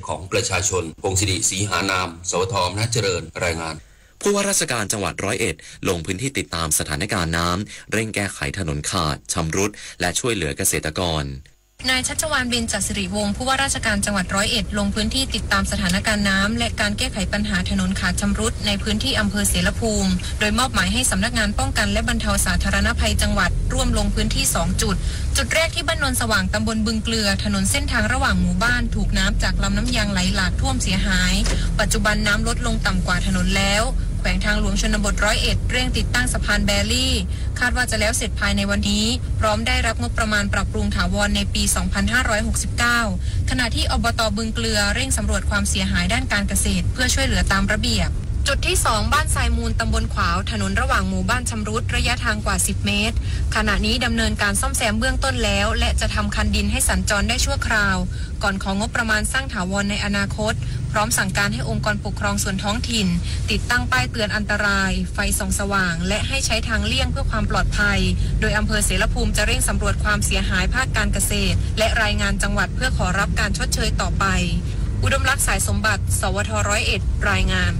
ของประชาชน พงศิริ ศรีหานาม สวท อำนาจเจริญ รายงาน ผู้ว่าราชการจังหวัดร้อยเอ็ดลงพื้นที่ติดตามสถานการณ์น้ำ เร่งแก้ไขถนนขาด ชำรุด และช่วยเหลือเกษตรกร นายชัชวาล เบญจสิริวงศ์ ผู้ว่าราชการจังหวัดร้อยเอ็ด ลงพื้นที่ติดตามสถานการณ์น้ำ และการแก้ไขปัญหาถนนขาดชำรุดในพื้นที่อำเภอเสรภูมิ โดยมอบหมายให้สำนักงานป้องกันและบรรเทาสาธารณภัยจังหวัดร่วมลงพื้นที่สองจุด จุดแรกที่บ้านโนนสว่าง ตำบลบึงเกลือ ถนนเส้นทางระหว่างหมู่บ้านถูกน้ำจากลำน้ำยังไหลหลากท่วมเสียหาย ปัจจุบันน้ำลดลงต่ำกว่าถนนแล้ว แขวงทางหลวงชนบทร้อยเอ็ด เร่งติดตั้งสะพานแบริ่ง คาดว่าจะแล้วเสร็จภายในวันนี้ พร้อมได้รับงบประมาณปรับปรุงถาวรในปี สองพันห้าร้อยหกสิบเก้า ขณะที่ อบต บึงเกลือ เร่งสำรวจความเสียหายด้านการเกษตร เพื่อช่วยเหลือตามระเบียบ จุดที่สอง บ้านทรายมูล ตำบลขวาว ถนนระหว่างหมู่บ้านชำรุด ระยะทางกว่า สิบเมตร ขณะนี้ดำเนินการซ่อมแซมเบื้องต้นแล้ว และจะทำคันดินให้สัญจรได้ชั่วคราว ก่อนของงบประมาณสร้างถาวรในอนาคต พร้อมสั่งการให้องค์กรปกครองส่วนท้องถิ่น ติดตั้งป้ายเตือนอันตราย ไฟส่องสว่าง และให้ใช้ทางเลี่ยงเพื่อความปลอดภัย โดยอำเภอเสรภูมิจะเร่งสำรวจความเสียหายภาคการเกษตร และรายงานจังหวัดเพื่อขอรับการชดเชยต่อไป อุดมลักษณ์ สายสมบัติ สวท ร้อยเอ็ด รายงาน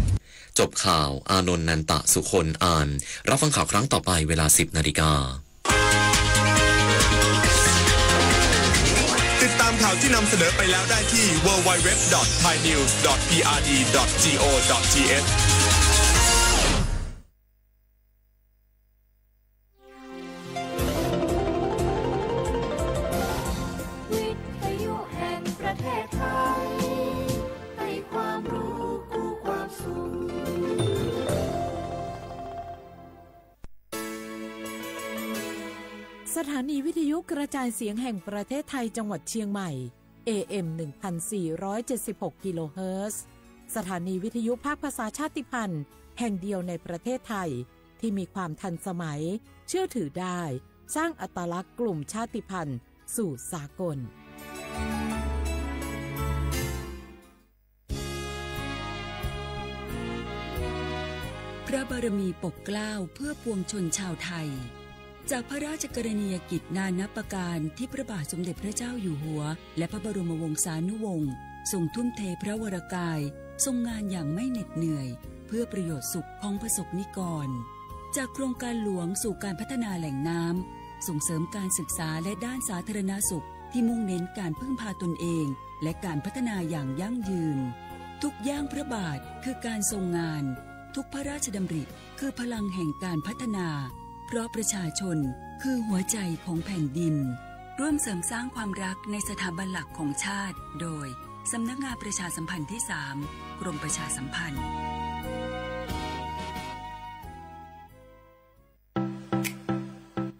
จบข่าว อานนท์ นันตะสุคน อ่าน รับฟังข่าวครั้งต่อไปเวลา สิบนาฬิกา ติดตามข่าวที่นำเสนอไปแล้วได้ที่ ดับเบิลยู ดับเบิลยู ดับเบิลยู ดอท ไทยนิวส์ ดอท พีอาร์ดี ดอท จี โอ ดอท ที เอช วิทยุแห่งประเทศไทย ให้ความรู้คู่ความสุข สถานีวิทยุกระจายเสียงแห่งประเทศไทยจังหวัดเชียงใหม่ เอ เอ็ม หนึ่งพันสี่ร้อยเจ็ดสิบหก กิโลเฮิรตซ์ สถานีวิทยุภาคภาษาชาติพันธุ์แห่งเดียวในประเทศไทย ที่มีความทันสมัย เชื่อถือได้ สร้างอัตลักษณ์กลุ่มชาติพันธุ์สู่สากล พระบารมีปกเกล้าเพื่อปวงชนชาวไทย จากพระราชกรณียกิจนานับประการที่พระบาทสมเด็จพระเจ้าอยู่หัว และพระบรมวงศานุวงศ์ ทรงทุ่มเทพระวรกาย ทรงงานอย่างไม่เหน็ดเหนื่อย เพื่อประโยชน์สุขของประสบนิกร จากโครงการหลวงสู่การพัฒนาแหล่งน้ำ ส่งเสริมการศึกษาและด้านสาธารณสุข ที่มุ่งเน้นการพึ่งพาตนเอง และการพัฒนาอย่างยั่งยืน ทุกย่างพระบาทคือการทรงงาน ทุกพระราชดำริคือพลังแห่งการพัฒนา เพราะประชาชนคือหัวใจของแผ่นดิน ร่วมเสริมสร้างความรักในสถาบันหลักของชาติ โดย สำนักงานประชาสัมพันธ์ที่สาม กรมประชาสัมพันธ์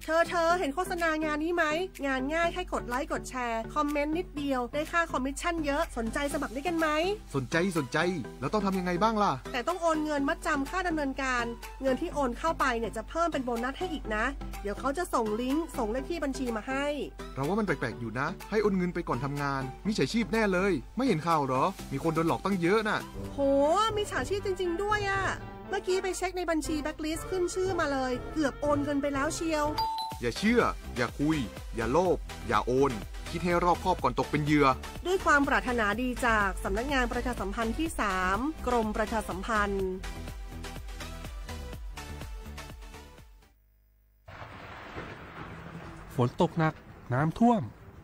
เธอ เธอ เห็นโฆษณางานนี้ไหม งานง่ายแค่กดไลค์กดแชร์ คอมเมนต์นิดเดียว ได้ค่าคอมมิชชั่นเยอะ สนใจสมัครด้วยกันไหม สนใจ สนใจ แล้วต้องทำยังไงบ้างล่ะ แต่ต้องโอนเงินมัดจำค่าดำเนินการ เงินที่โอนเข้าไปเนี่ยจะเพิ่มเป็นโบนัสให้อีกนะ เดี๋ยวเขาจะส่งลิงก์ ส่งเลขที่บัญชีมาให้ เราว่ามันแปลกๆอยู่นะ ให้โอนเงินไปก่อนทำงาน มิจฉาชีพแน่เลย ไม่เห็นข่าวเหรอ มีคนโดนหลอกตั้งเยอะน่ะ โห มิจฉาชีพจริงๆด้วยอะ เมื่อกี้ไปเช็คในบัญชีแบล็คลิสต์ขึ้นชื่อมาเลย เกือบโอนเงินไปแล้วเชียว อย่าเชื่อ อย่าคุย อย่าโลภ อย่าโอน คิดให้รอบคอบก่อนตกเป็นเหยื่อ ด้วยความปรารถนาดีจากสำนักงานประชาสัมพันธ์ที่สาม กรมประชาสัมพันธ์ ฝนตกหนัก น้ำท่วม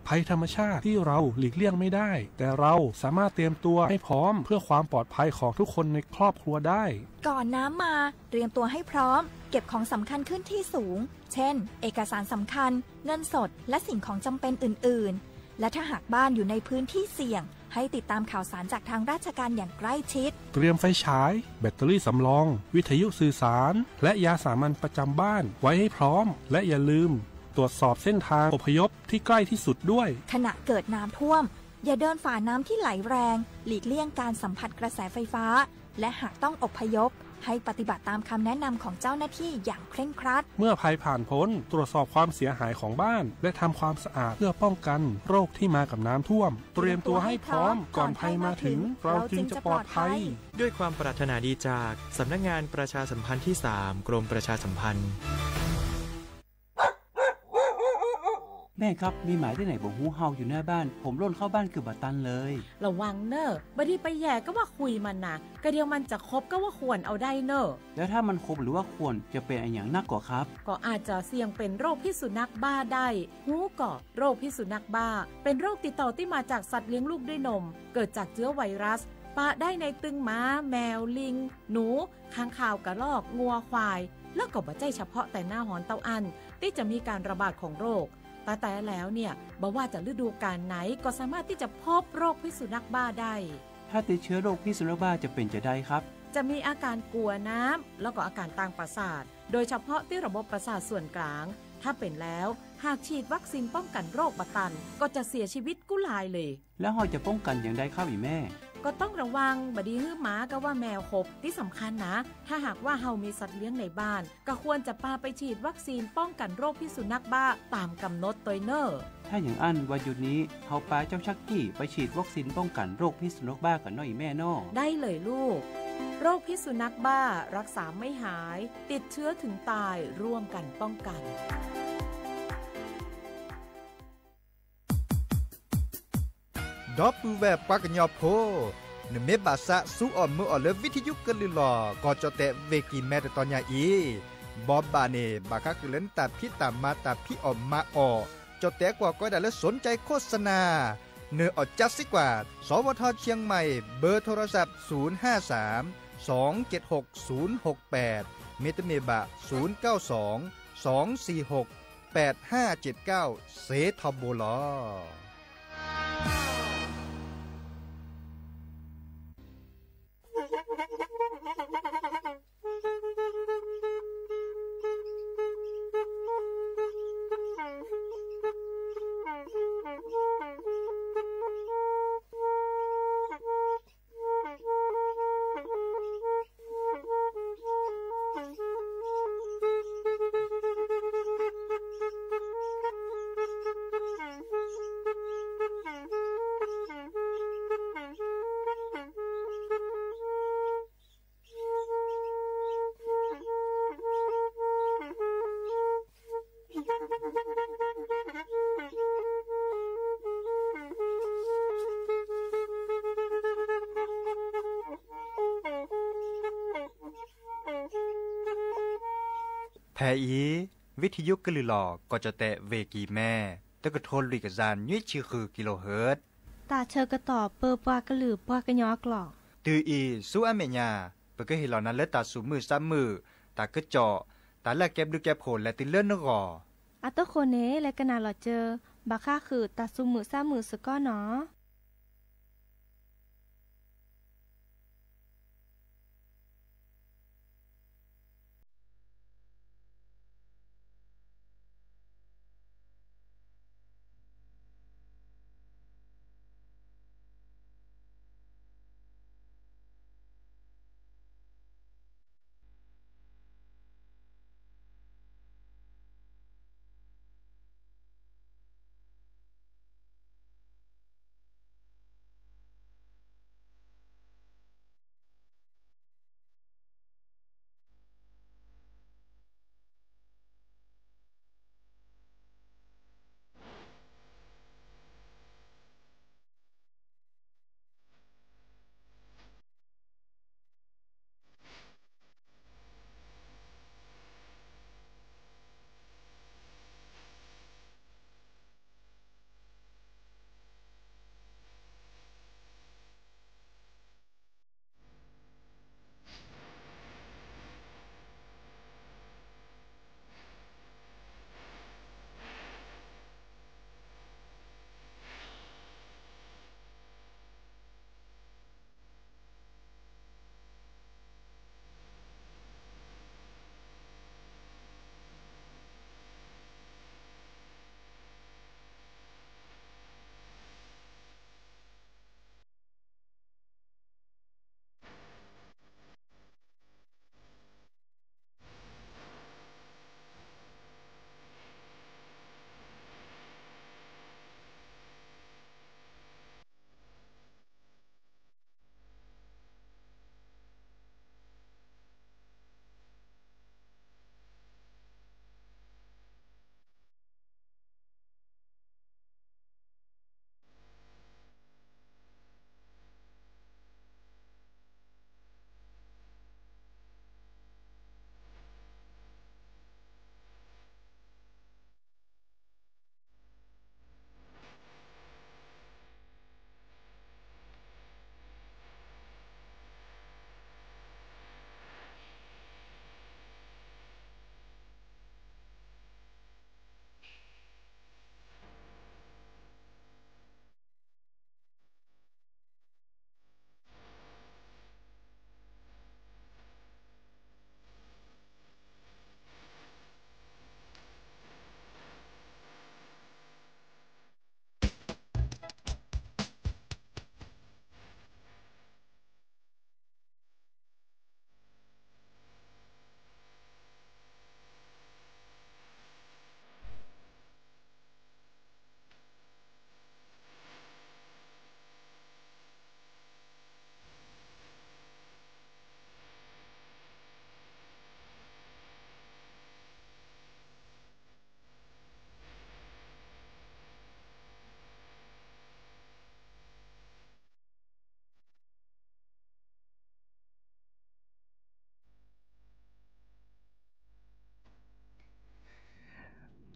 ภัยธรรมชาติที่เราหลีกเลี่ยงไม่ได้ แต่เราสามารถเตรียมตัวให้พร้อมเพื่อความปลอดภัยของทุกคนในครอบครัวได้ ก่อนน้ำมา เตรียมตัวให้พร้อม เก็บของสำคัญขึ้นที่สูง เช่น เอกสารสำคัญ เงินสด และสิ่งของจำเป็นอื่นๆ และถ้าหากบ้านอยู่ในพื้นที่เสี่ยง ให้ติดตามข่าวสารจากทางราชการอย่างใกล้ชิด เตรียมไฟฉาย แบตเตอรี่สำรอง วิทยุสื่อสาร และยาสามัญประจำบ้านไว้ให้พร้อม และอย่าลืม ตรวจสอบเส้นทางอพยพที่ใกล้ที่สุดด้วย ขณะเกิดน้ำท่วม อย่าเดินฝ่าน้ำที่ไหลแรง หลีกเลี่ยงการสัมผัสกระแสไฟฟ้า และหากต้องอพยพ ให้ปฏิบัติตามคำแนะนำของเจ้าหน้าที่อย่างเคร่งครัด เมื่อภัยผ่านพ้น ตรวจสอบความเสียหายของบ้าน และทำความสะอาดเพื่อป้องกันโรคที่มากับน้ำท่วม เตรียมตัวให้พร้อม ก่อนภัยมาถึง เราจึงจะปลอดภัย ด้วยความปรารถนาดีจากสำนักงานประชาสัมพันธ์ที่สาม กรมประชาสัมพันธ์ แม่ครับ มีหมาที่ไหนบ่ฮู้เห่าอยู่หน้าบ้าน ผมร่นเข้าบ้านเกือบบ่ตันเลย ระวังเน่อ บดีไปแหย่ก็ว่าคุยมันนะ กะเดียวมันจะคบก็ว่าข่วนเอาได้เน่อ แล้วถ้ามันคบหรือว่าข่วนจะเป็นอะหยังนักก่อครับ ก็อาจจะเสี่ยงเป็นโรคพิษสุนัขบ้าได้ ฮู้ก่อ โรคพิษสุนัขบ้า เป็นโรคติดต่อที่มาจากสัตว์เลี้ยงลูกด้วยนม เกิดจากเชื้อไวรัส ปะได้ในตึงหมา แมว ลิง หนู ค้างคาว กระรอก งัว ควาย แล้วก็บ่ใจ้เฉพาะแต่หน้าฮ้อนเต้าอั้น ที่จะมีการระบาดของโรค แต่แต่แล้วเนี่ย บ่ว่าจะฤดูกาลไหน ก็สามารถที่จะพบโรคพิษสุนัขบ้าได้ ถ้าติดเชื้อโรคพิษสุนัขบ้าจะเป็นจะใดครับ จะมีอาการกลัวน้ำ แล้วก็อาการตางประสาท โดยเฉพาะที่ระบบประสาทส่วนกลาง ถ้าเป็นแล้ว หากฉีดวัคซีนป้องกันโรคบ่ตัน ก็จะเสียชีวิตกู้ลายเลย แล้วเฮาจะป้องกันอย่างใดครับอีแม่ ก็ต้องระวัง บ่ดีหื้อหมาก็ว่าแมวคบ ที่สำคัญนะ ถ้าหากว่าเฮามีสัตว์เลี้ยงในบ้าน ก็ควรจะปาไปฉีดวัคซีนป้องกันโรคพิษสุนัขบ้าตามกำหนดตวยเน่อ ถ้าอย่างอั้นวันหยุดนี้ เฮาปาเจ้าชักกี้ไปฉีดวัคซีนป้องกันโรคพิษสุนัขบ้ากันเนาะอีแม่เนาะ ได้เลยลูก โรคพิษสุนัขบ้ารักษาไม่หาย ติดเชื้อถึงตาย ร่วมกันป้องกัน ဒီပုၢ်ဝဲၢ်ပှၤကညီဖိ, နမ့ၢ်ဘၣ်သးစူအီၣ်မၢအီၣ်လၢ ဝံထယုကလုၢ်လီၢ် ကီၢ်ကၠီၣ်တဲၣ် ဝ့ၢ်ကံၢ်မဲ တတီၤညါအံၤ, ဘီဘၣ်န့ၣ် ဘၣ်ဃးဃုာ်လၢနတၢ်ဖံးတၢ်မၤ တၢ်ဖံးအီၣ်မၤအီၣ်, ကၠီၣ်တဲၣ်ကွၢ်ကီဒၣ်လၢ สนใจโฆษณา နၢၤအီၣ်ကၠၢစ့ကွၢ် สวท เชียงใหม่ เบอร์โทรศัพท์ ศูนย์ห้าสาม สองเจ็ดหก ศูนย์หกแปด မ့တမ့ၢ်ဘၣ် ศูนย์เก้าสอง สองสี่หก แปดห้าเจ็ดเก้า စ့ထီဘိလီၤ. ဖဲအံၤ ဝံထယုကလုၢ်လီၢ် ကီၢ်ကၠီၣ်တဲၣ် ဝ့ၢ်ကံၢ်မဲ တကထိလွံၢ်ကယၤနွံဆံဃု kilohertz တၢ်ဆၢကတီၢ်ပၢပှၤကလုာ်ပှၤကညီအကျိာ်. တုၤအံၤ ဆူအမဲာ်ညါ ပကဟ့ၣ်လီၤနၤလၢတၢ်သူၣ်မုာ်သးမုာ်, တၢ်ကစီၣ်, တၢ်လၢအကဲဘျုးကဲဖှိၣ်လဲၤတုၤလၢနဂီၢ်. အဃိန့ၣ် လဲၤကနၣ်လီၤစၢၤ ဘၣ်ဃးဃုာ်တၢ်သူၣ်မုာ်သးမုာ်စ့ၢ်ကီးနီၤ.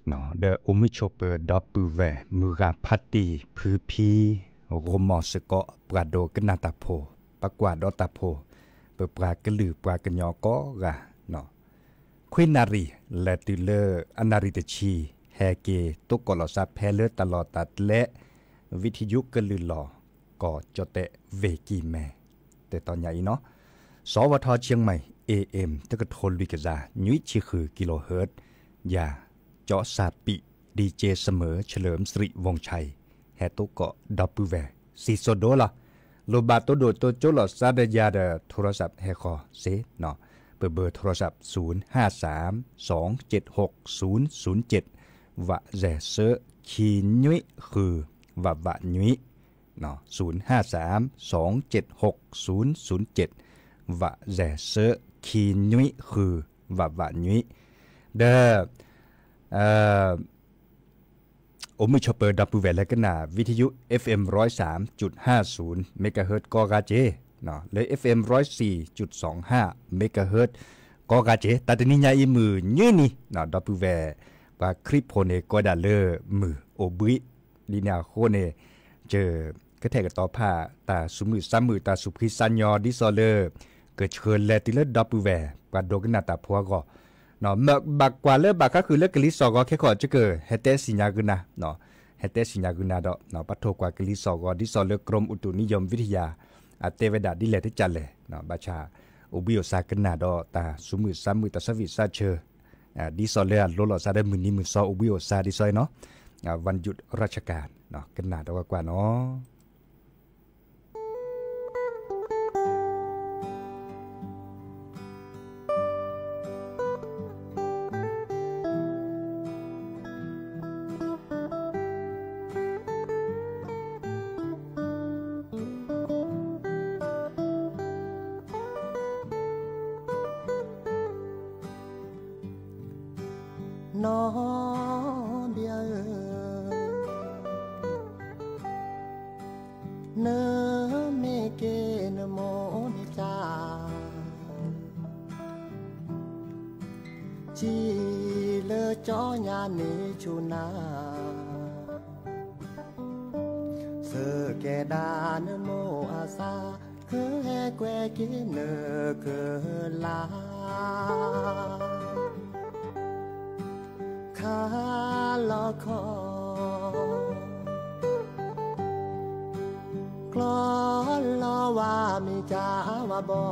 ဒီးအိၣ်မုာ်ဆိးပၢၤဒီပုၢ်ဝဲၢ် မုၢ်ဂၤဖါတံၢ်ဖုဖံ ဂီၤမီၤစ့ၢ်ကီး ပှၤဒိကနၣ်တၢ်ဖိ, ပှၤကွၢ်ဒီးတၢ်ဖိ, ပပှၤကလုာ်ပှၤကညီကိးဂၤ, ခွံနၣ်ရံၣ် လဲၤတုၤလၢအနၣ်ရံၣ်တဆံ, ဟဲက့ၤသကိးလီၤသးဖဲလၢတၢ်လီၢ်တၢ်ကျဲ ဝံထယုကလုၢ်လီၤ ကီၢ်ကၠီၣ်တဲၣ် ဝ့ၢ်ကံၢ်မဲ, တတီၤညါအံၤနီၤ, စီၤဝါထီ เชียงใหม่ เอเอ็ม တကထိလွံၢ်ကယၤ နွံဆံဃု กิโลเฮิรตซ์, ယၤ ကၠီစၣ်ပံး ดีเจเสมอ เฉลิมสิริวงศ์ชัย ဟဲသကိးဒီပုၢ်ဝဲၢ် စံၣ်စိၤဒိလီၤ, လိၣ်ဘၣ်တိၢ်ဒိၣ်တိၢ်ကၠိလိာ်သးဒီးယၤဒီး โทรศัพท์ဟဲဃီၤစ့ၢ်, ပဘၢ โทรศัพท์ ศูนย์ห้าสาม สองเจ็ดหก ศูนย์ศูนย์เจ็ด ဝးစဲးဆၢ ခံနွံဃု ဝးဝးနွံ ศูนย์ห้าสาม สองเจ็ดหก ศูนย์ศูนย์เจ็ด ဝးစဲးဆၢ ခံနွံဃု ဝးဝးနွံ, ဒီး အိၣ်မုာ်ဆိးပၢၤဒီပုၢ်ဝဲၢ်လၢကနၣ် ဝံထယု FM ร้อยสามจุดห้าศูนย์ เมกะเฮิรตซ์ ကိးဂၤက့ၤ, လၢ FM ร้อยสี่จุดสองห้า เมกะเฮิรตซ์ ကိးဂၤက့ၤ, တၢ်တနံၤညါအံၤမုၢ်နွံနံၤ, ဒီပုၢ်ဝဲၢ် ပှၤခရံာ်ဖိန့ၣ် ကိးဒၣ်လၢမုၢ်အိၣ်ဘှံး, ဒ်န့ၣ်အဃိန့ၣ် ကထဲးကတီၤဖး တၢ်သူၣ်မုာ်သးမုာ် တၢ်သူၣ်ဖှံသးညီ ဒ်သိးလၢ ကဆှၢလဲၤတုၤလၢဒီပုၢ်ဝဲၢ် ပှၤဒိကနၣ်တၢ်ဖိအဂီၢ်, မ့ၢ်ဘၣ်ကွၢ်လၢဘၣ်ဃးဃုာ်လၢကလံၤစိးဂီၤခဲကီး ကက ဟဲတဲစံၣ်ညါဂုာ်နၤ, ဟဲတဲစံၣ်ညါဂုာ်နၤဒီး ပှၤထိၣ်ကွၢ်ကလံၤစိးဂီၤ ဒ်သိးလၢ กรมอุตุนิยมวิทยา အတဲဝဲဒၣ်ဒ်လဲၣ်တကးလဲၣ်, ဘၣ်ဆၣ် အိၣ်ဘှံးအိၣ်သါကနၣ်ဒီးတၢ်သူၣ်မုာ်သးမုာ် တၢ်ဆၢဝံၣ်သးဆၢ ဒ်သိးလၢအလိၤလိာ်သးဒီးမုၢ်နံၤမုၢ်သီအိၣ်ဘှံးအိၣ်သါဒ်သိးအံၤနီၤ, วันหยุดราชการ ကနၣ်ဒီးကွၢ်ကွၢ်နီၤ. နီၢ်ဘၣ်ဧၢ, နမ့ၢ်က့ၤနမိၢ်နကၢ်, စံးလၢကၠီညါန့ၣ်ဆူၣ်နၤ, သုးကဲဒၣ်နမိၢ်အသး, ကဟဲကွဲက့ၤနကလၤ ခါလီၤခီ, ကျီလီၤဝါမ့ၢ်ကဝါဘီ,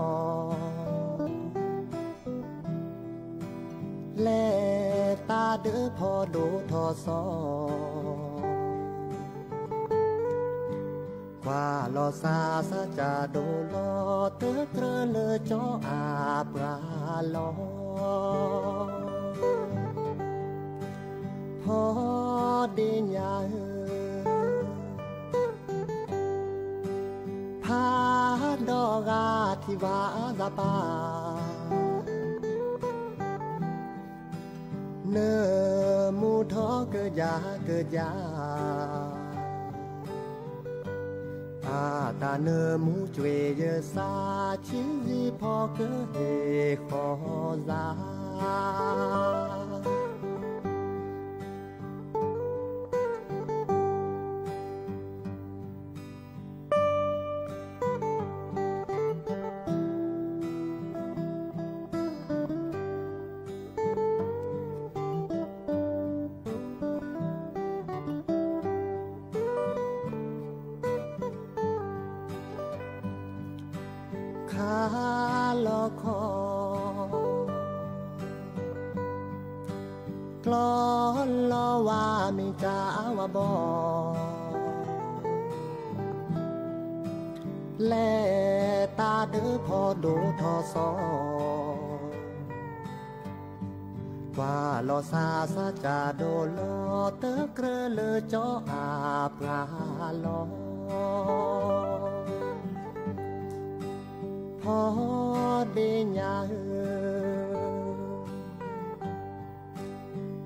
လဲၤတၢ်ဒၢဖီဒိၣ်ထီၣ်သီ, ကွၢ်လီၤသးစၢ်ကၢ်ဒိၣ်လီၤ တကြၢးလၢကၠီအပှၤလီၤ. ဖီဒ့ညါဧၢ, ဖးဒီးဂၤထံၣ်ဝါအသးပၢ်, နမူထီၣ်ကယၤကယၤ, အတၢ်နမူကွံာ်ယသး ဆံးဆံးဖီကဟ့ၣ်ဃီၤသး ခါလီၤခီ, ကျီလီၤဝါမ့ၢ်ကဝါဘီ, လဲၤတၢ်ဒၢဖီဒိၣ်ထီၣ်သီ, ကွၢ်လီၤသးစၢ်ကၢ်ဒိၣ်လီၤ တကြၢးလၢကၠီအပှၤလီၤ. ဖီဒ့ညါဧၢ,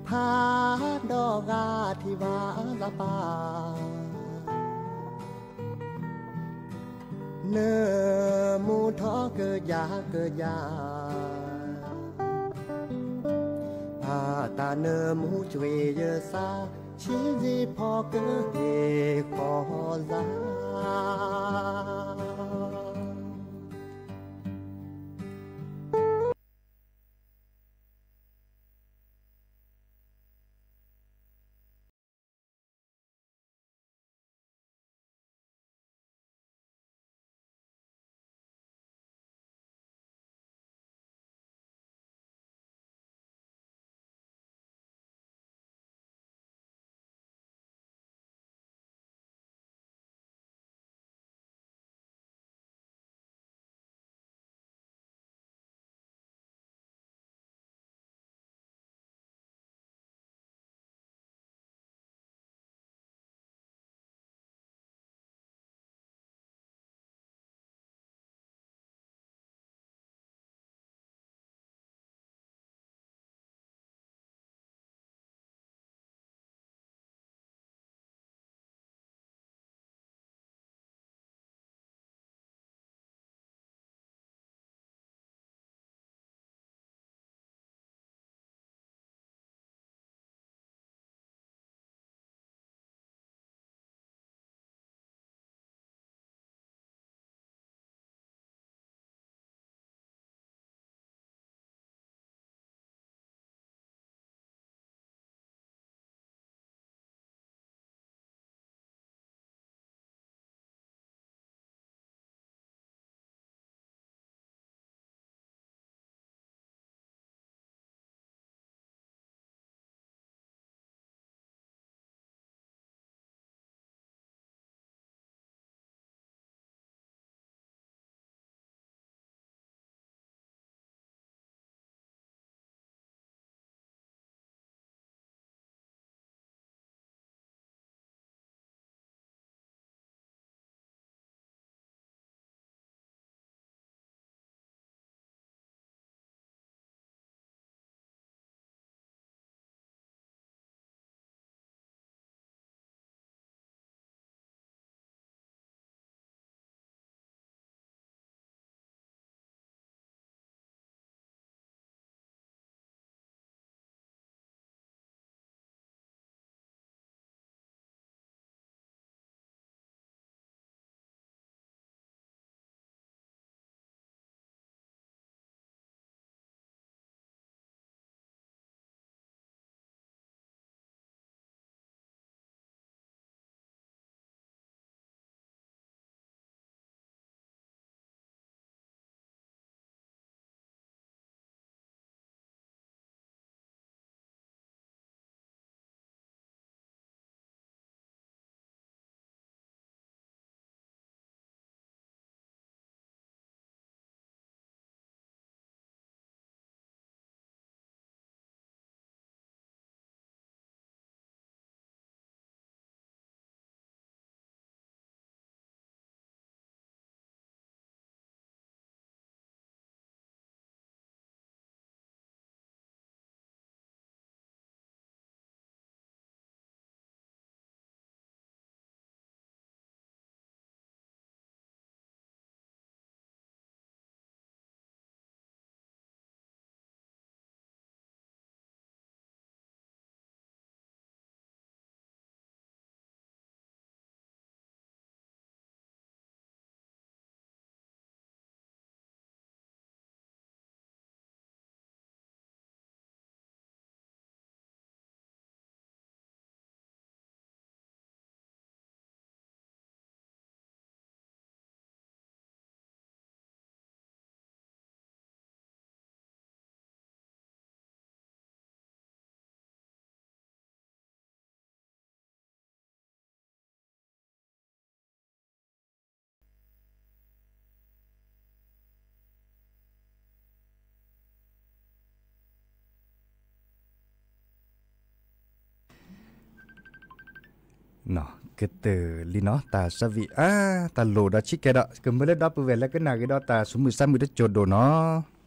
ဖးဒီးဂၤထံၣ်ဝါအသးပၢ်, နမူထီၣ်ကယၤကယၤ, အ တၢ်နၢမူကွံာ်ယသး, ဆံးယံာ်ဖီကဟ့ၣ်ဃီလၢ်.ကတၢၢ်လံနီၤ တၢ်ဆၢဝံၤအါ တၢ်လိၣ်ဒီးဆံးကဲဒီး ကမၢလၢဒီပုၢ်ဝဲၢ်လၢကနၣ်ဂ့ၤဒီး တၢ်ဆူးမုၢ်ဆါမုၢ်တစိၢ်ဒိၣ်နီၤ.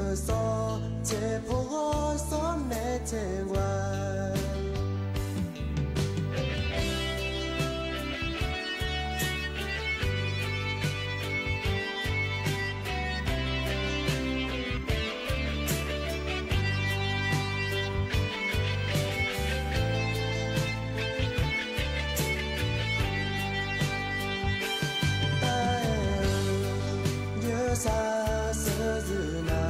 စီၤဆဲးဖိဂီၤ စီၤနဲထဲကွၢ် တၢ်အဲၣ်ဧၢ, ယစးစၢၤယုာ်နၤ,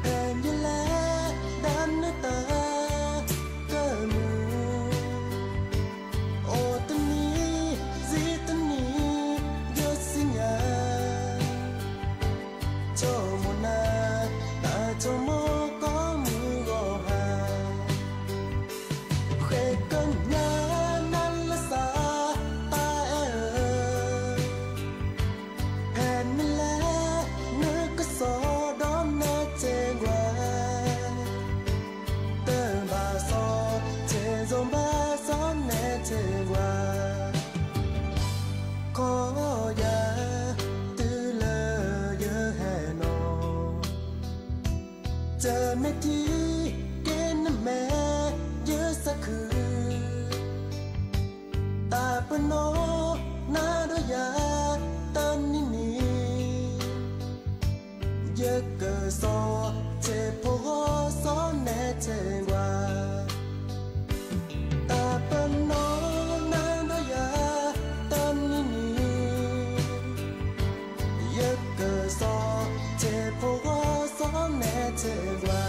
ဖဲယလဲၤဒၣ်နတၢ်ကမုာ်, အိၣ်တနံၤဆံးတနံၤ ယသ့ၣ်ညါ, ဆိကမိၣ်နၤ တၢ်ဆိကမိၣ်ကိးမုၢ်ဂီၤဟါ ဃ့ကညးနၤလၢစး တၢ်အဲၣ်ဧၢ, ဖဲနလဲၤနကစီၣ်ဒီးနဲထဲကွၢ်, တဘၣ်စီၤဆဲး စီၤဘၣ်စီၤနဲထဲကွၢ်, ခီယၤတုၤလၢယဟဲနီၤ တမ့ၢ်ထံက့ၤနမဲာ်ယသးခု, တၢ်ပနီၣ်နၤဒီးယၤတနံၤနံၤ, ယကစီၤဆဲးဖိဂီၤ စီၤနဲထဲကွၢ်, တၢ်ပနီၣ်နၤဒီးယၤတနံၤနံၤ, ယကစီၤဆဲးဖိဂီၤ စီၤနဲထဲကွၢ်.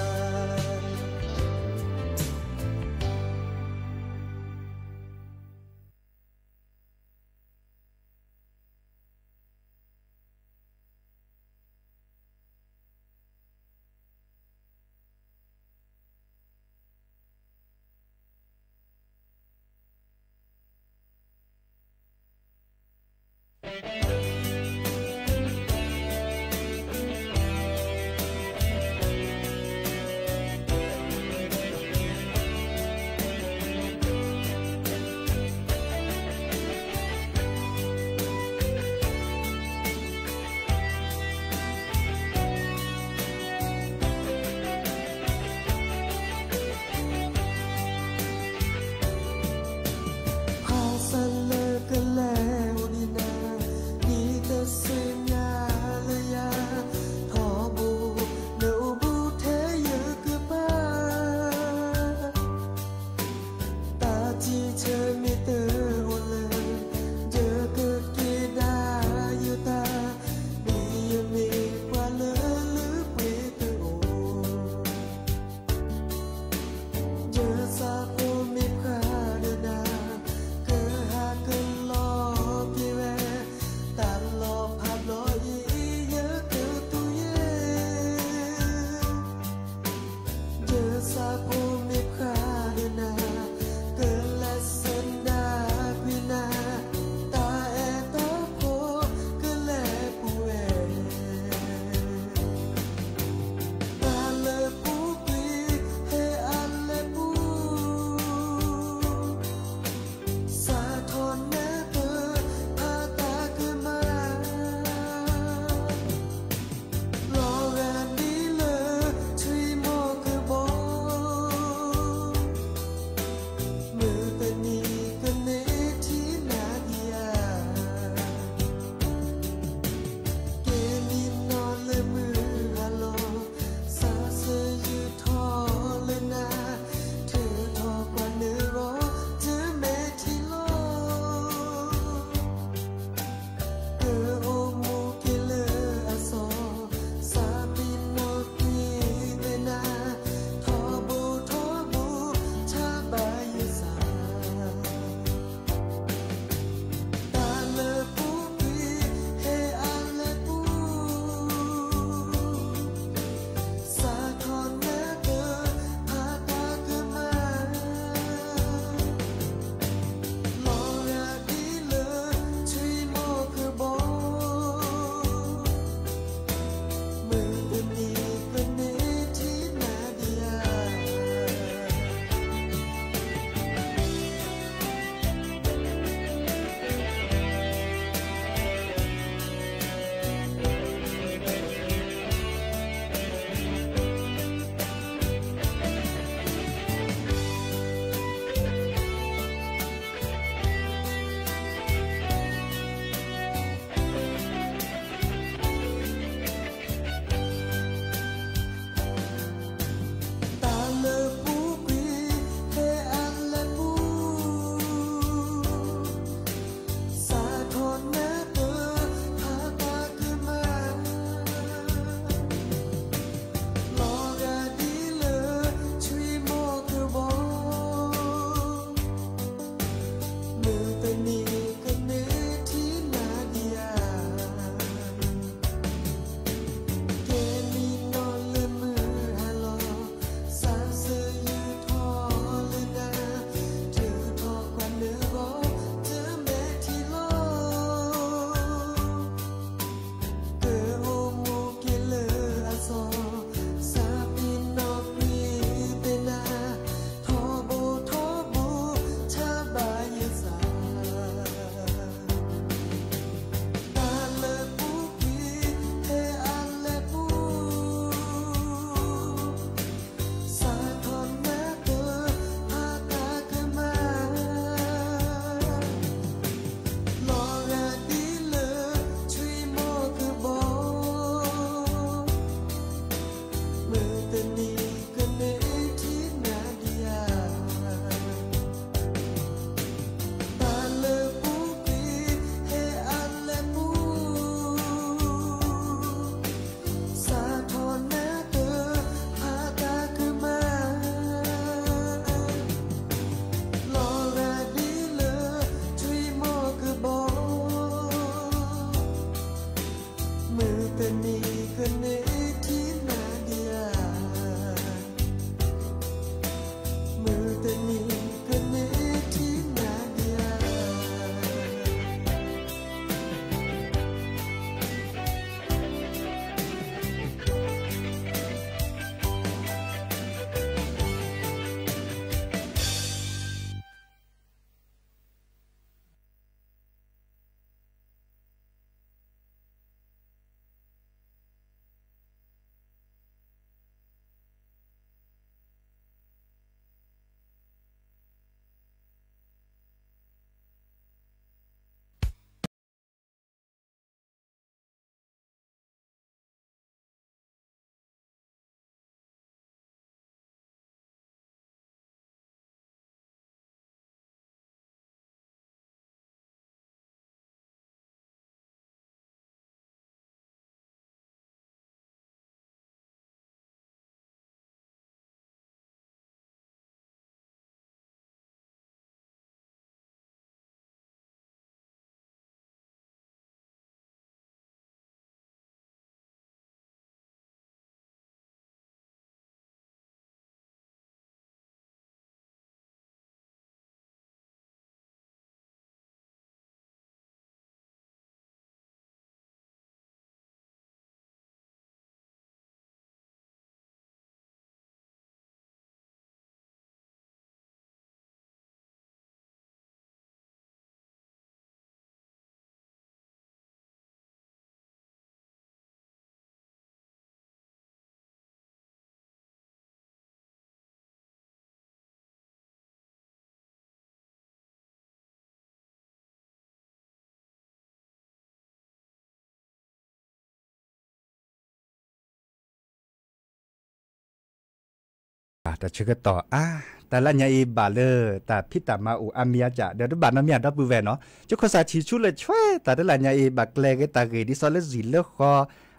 တၢ်ဆၢကတီၢ်အါ, တၢ်လၢညါအံၤဘၣ်လၢတၢ်ဖံးတၢ်မၤအိၣ်အါမံၤအါကၠး ဒီးတဘၣ်နီတမံၤ ဒီပုၢ်ဝဲၢ်နီၤ, ယခိၣ်စးဆံးဆူလၢဆွဲ တၢ်တလၢညါအံၤ ဘၣ်ကျဲၤက့ၤတၢ်ဂ့ၢ်ဒ်သိးလၢစံၣ်လၢဃီ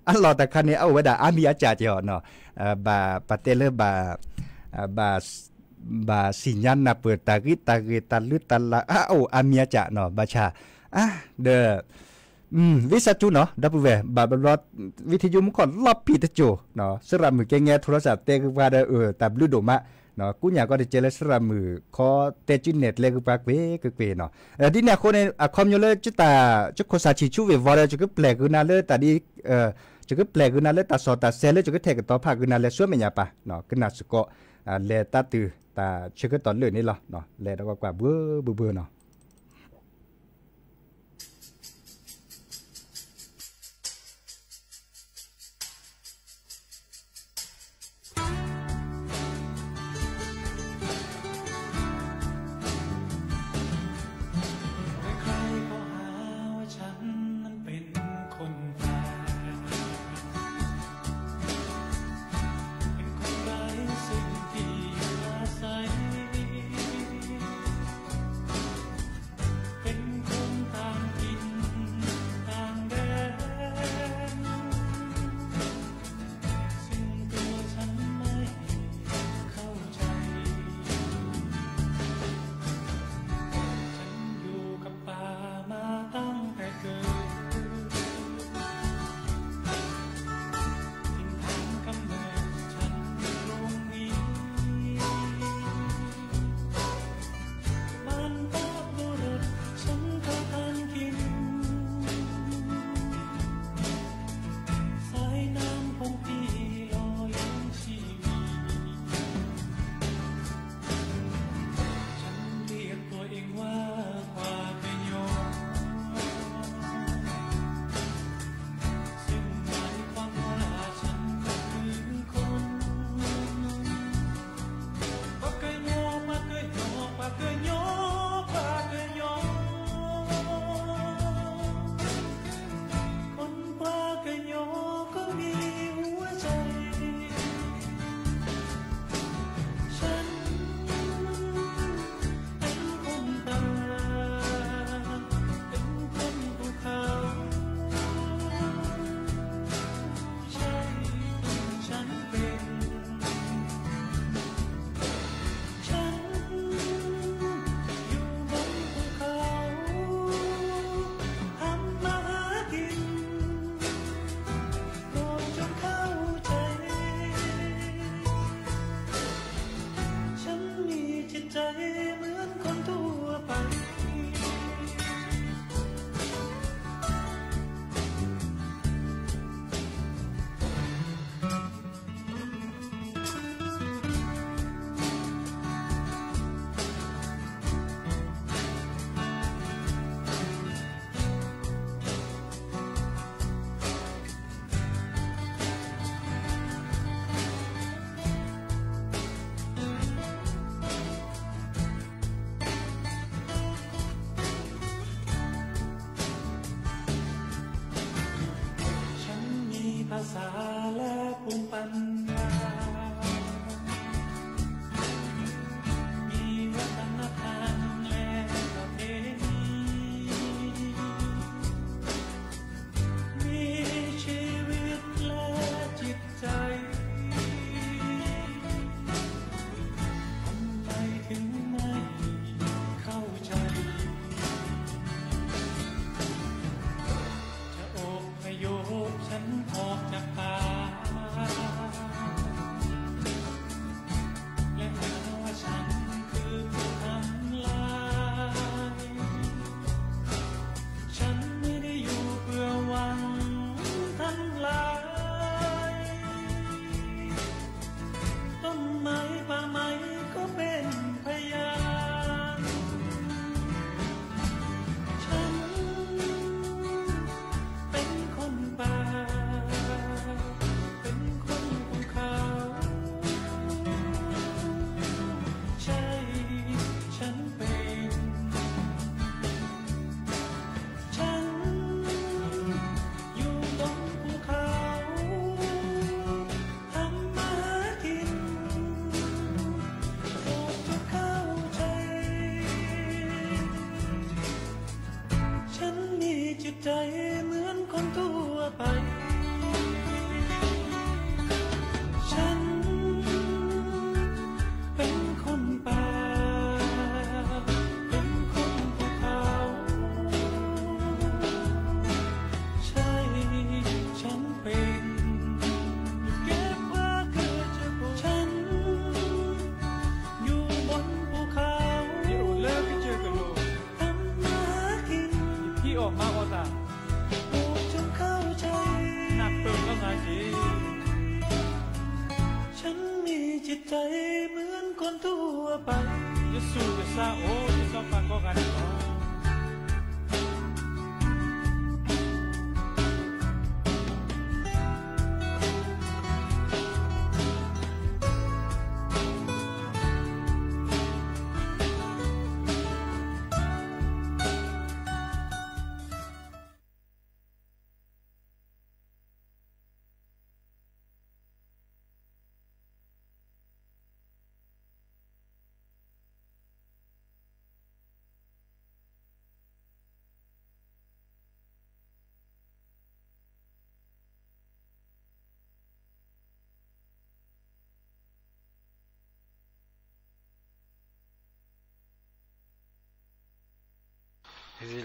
အလီၢ်တခါန့ၣ် အအိၣ်ဝဲဒၣ်အါမံၤအါကၠးက့ၤအီၤနီၤ, ဘၣ်ပတဲလၢ ဘၣ် ဘၣ်စံၣ်ညါနၢ်ပၢၢ်တၢ်ဂ့ၢ်တၢ်ဂ့ၢ် တၢ်လုၢ်တၢ်လၢ်အအိၣ်အါမံၤအါကၠးနီၤ, ဘၣ်ဆၣ် အါ ဒီး ဝံသးစူၤနီၤ ဒီပုၢ်ဝဲၢ် ဘၣ်ဘျီ ဝံထံယိမူခီၣ်လီၤပံာ်တစိၤ, စရၣ်မုၣ်ကဲငဲထူရီစၣ်တဲကပၤဒီး တၢ်ဘျုးဒိၣ်မး, ကူညၣ်ကီတကဲလၢစရၣ်မုၣ်ခီတဲကုနဲၣ်ကျဲကပၤကွ့ၢ်ကွ့ၢ်ကွ့ၢ်နီၤ, ဒ်န့ၣ်အဃိန့ၣ် အခီပညီလၢတၢ် ယခိၣ်စးဆံးဆူဝ့ၢ်ဝီဒီး ယကပျဲၢ်ဂုာ်နၤလၢတၢ်ဒ် ယကပျဲၢ်ဂုာ်နၤလၢတၢ်စီၣ်တၢ်ဆဲးလၢယကထဲးကတီၤဖးဂုာ်နၤလဲၤဆူမဲာ်ညါပၢ်, ကနၣ်စ့ၢ်ကီး လဲၤတၢ်တုၤတၢ်ဆၢကတီၢ်လၢာ်န့ၣ်လီၤ, လဲၤဒီးကွၢ်ဘှီဘှီဘှီနီၤ. ฉันมีจิตใจเหมือนคนทั่วไป ฉันเป็นคนป่า เป็นคนภูเขา ใช่ ฉันเป็น เก็บว่าเกิดจากฉัน อยู่บนภูเขา ယအိၣ်လၢကစၢၢ်ကလိၤ ทำมาหากิน ယဖံးအီၣ်မၤအီၣ်တၢ် โปรดจงเข้าใจ နၢ်ပၢၢ်လီၤနၤတက့ၢ် ฉันมีจิตใจเหมือนคนทั่วไป ယဆူၣ်ယဆါအိၣ်ဒ်စီၤပၤကိးဂၤန့ၣ်လီၤ.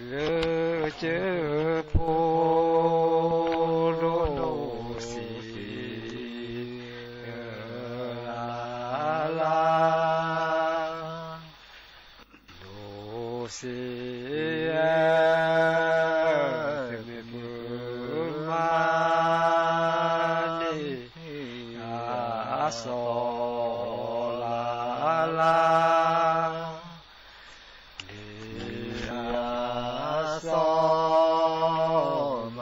လၢကစၢၢ်ဖိဒိၣ်စံး လၢ်လၢ် ဒိၣ်စံး မၤန့ၢ်အစီၤ လၢ်လၢ် လၢ်အစီၤ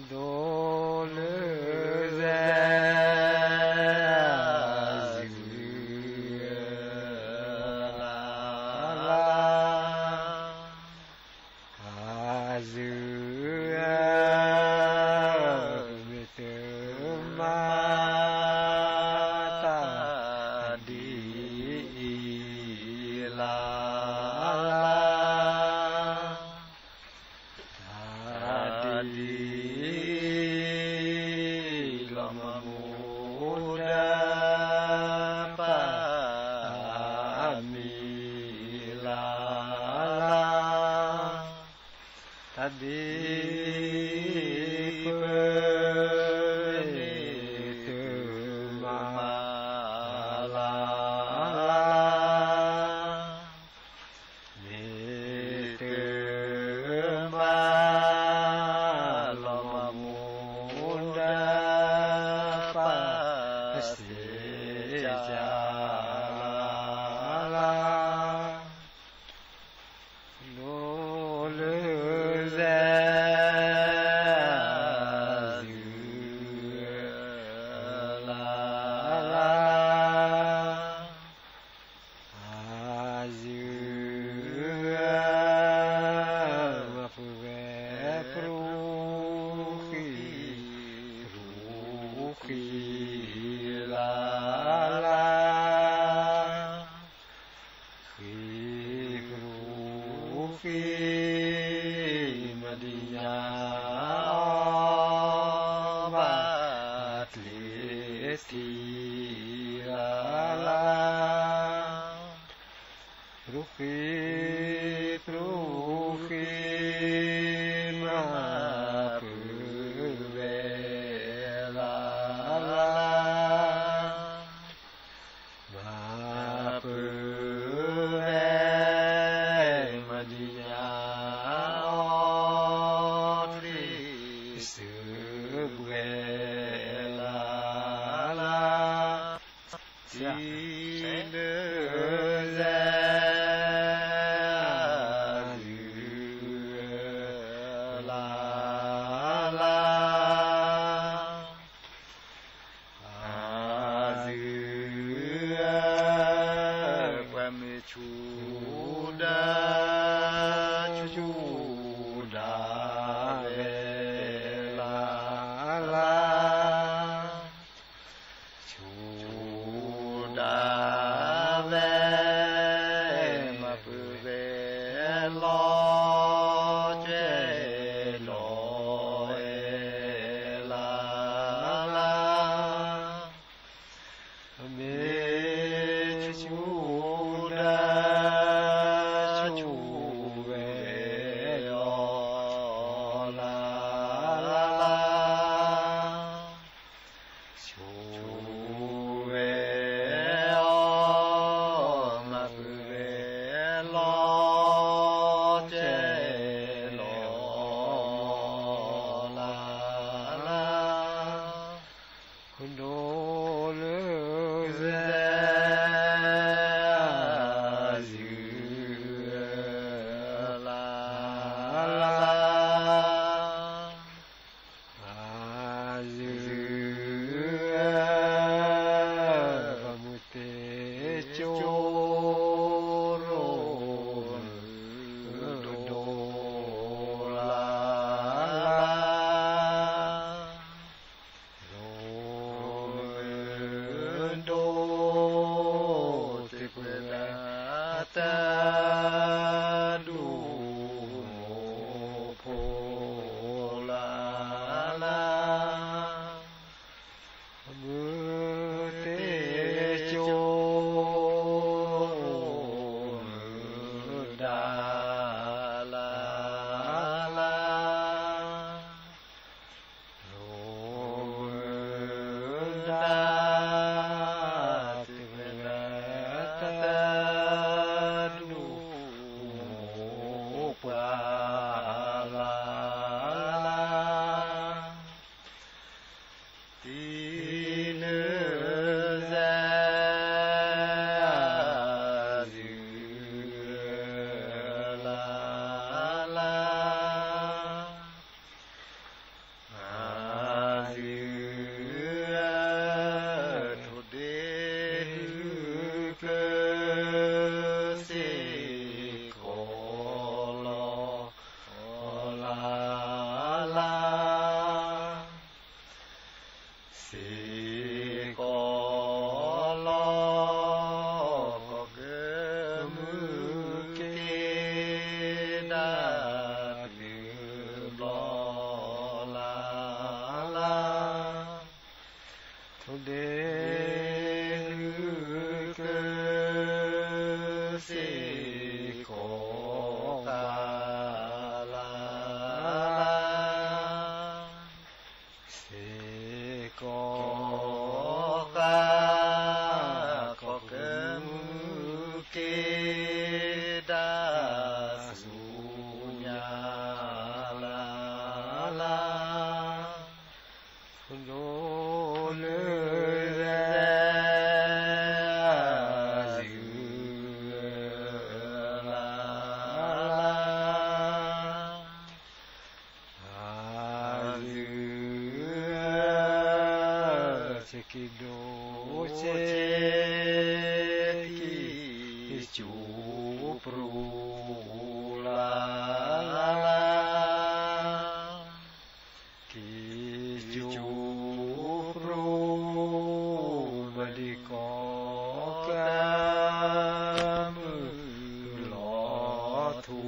ဒိၣ်လၢစဲ အၣ် အၣ် အၣ် မ့ၢ်တမၤတၢ်ဒ်အံၤလၢ်လၢ် တၢ်ဒ်အံၤ လီၤမၢ်မူဒါပာ်အမံၤလၢ် တၢ်ဒ်အံၤ ပမ့ၢ်တမၤလၢ်လၢ် မ့ၢ်တမၤ လီၤမၢ်မူဒါပာ်စ့ၢ်ကီးလၢ်လၢ် ဒိၣ်လၢစဲ အၣ် အၣ် အၣ် မၤပဝဲပြူဃံ ပြူဃံလၢ်လၢ် ဃံပြူဃံ မၤဒံးညါအီၤ ဘၣ်ကျဲးထံလၢ်လၢ် ပြူဃံ ပြူဃံ မၤပဝဲလၢ်လၢ် မၤပဝဲ မၤဒံးညါအီၤ ထံစုဘှဲလၢ်လၢ် ဒိၣ်လၢစဲ အၣ် အၣ် အၣ် ပှၤမ့ၢ်ဆူၣ်ဒါ ဆူၣ်ဒါဝဲလၢ်လၢ် ဆူၣ်ဒါ ဒဲကုကစ့ၢ်ကီးဃၣ်လၢ် စ့ၢ်ကီးဃၣ် ကီၢ်ကမူၣ်က့ၤဒၣ်ဆူညါလၢ်လၢ် ဒိၣ်လၢ စူၤလၢ်လၢ် အစူၤ ဆ့က့ၤဒိၣ်ဆ့က့ၤ က့ၤစူၤပရိလၢ်လၢ် က့ၤစူၤပရိ မၤဒံးကီၢ်ကမုၢ်လီၤထူ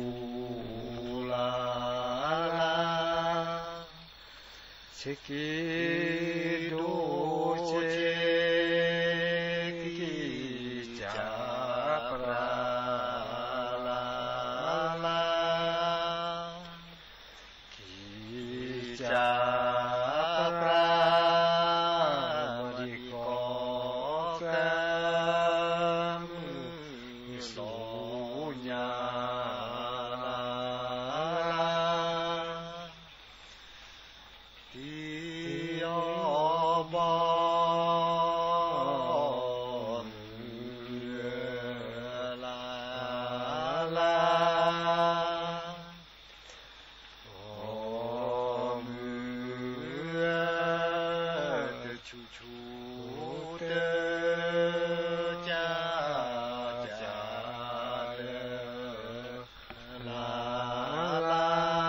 လၢ် ဆ့က့ၤဒိၣ်ဆ့က့ၤ က့ၤစူၤပရိလၢ်လၢ် က့ၤစူၤပရိ မၤဒံးကီၢ်ကမုၢ်ဆူညါလၢ်လၢ် တံၤအီၤဘီမုၢ်လၢ်လၢ် အီမုၢ် တဆူၣ်ဆူၣ် တကၢ်ကၢ်လၢ လၢ်လၢ်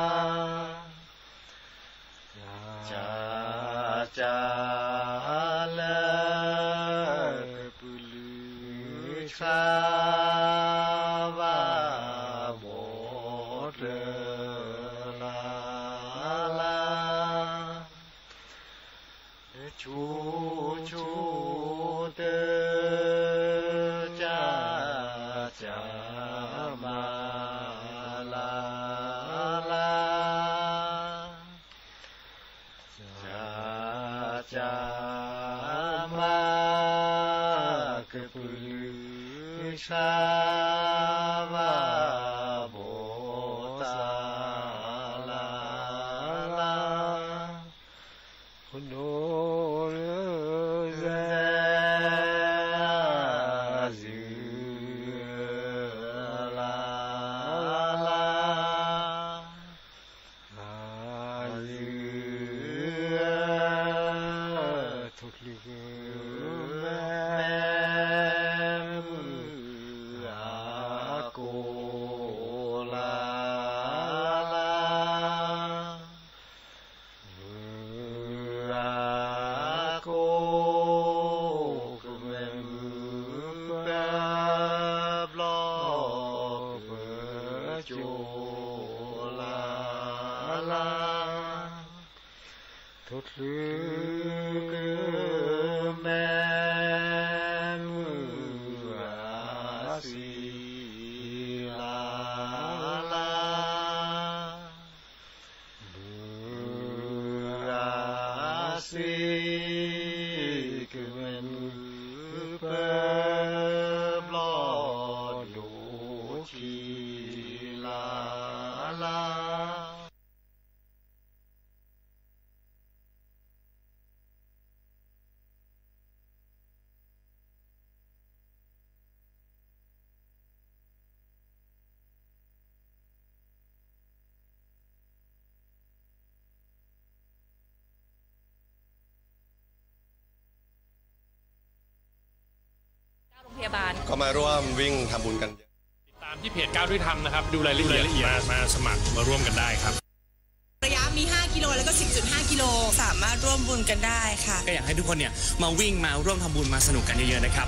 ကၢ်ကၢ်လၢ ကပုာ်လုၢ်ဆါ ဘၣ်ဘီတၢၢ်လၢ်လၢ် ဆူၣ်ဆူၣ် တကၢ်ကၢ်မးလၢ်လၢ် ကၢ်ကၢ်မး ကပုာ်လုၢ်ဆါ ဘၣ်ဘီတၢ်လၢ်လၢ် ဒိၣ်လၢ စူၤလၢ်လၢ် အစူၤ ထိၣ်ချုးကမဲ မုၢ်အကိၢ်လၢ်လၢ် မုၢ်အကိၢ် ကမဲမုၢ်ပၢၤဘျီ ပကၠိလၢ်လၢ် ထိၣ်ချုးကမဲ မုၢ်အစံလၢ်လၢ် မုၢ်အစံ ကမဲမုၢ်ပၢၤဘျီ ဒိၣ်ခံလၢ်လၢ် โรงพยาบาล ก็มาร่วมวิ่งทำบุญกันเยอะ ติดตามที่เพจก้าวด้วยธรรมนะครับ ดูรายละเอียด มา มาสมัคร มาร่วมกันได้ครับ ระยะมี ห้า กิโล แล้วก็ สิบจุดห้า กิโล สามารถร่วมบุญกันได้ค่ะ ก็อยากให้ทุกคนเนี่ย มาวิ่ง มาร่วมทำบุญ มาสนุกกันเยอะๆ นะครับ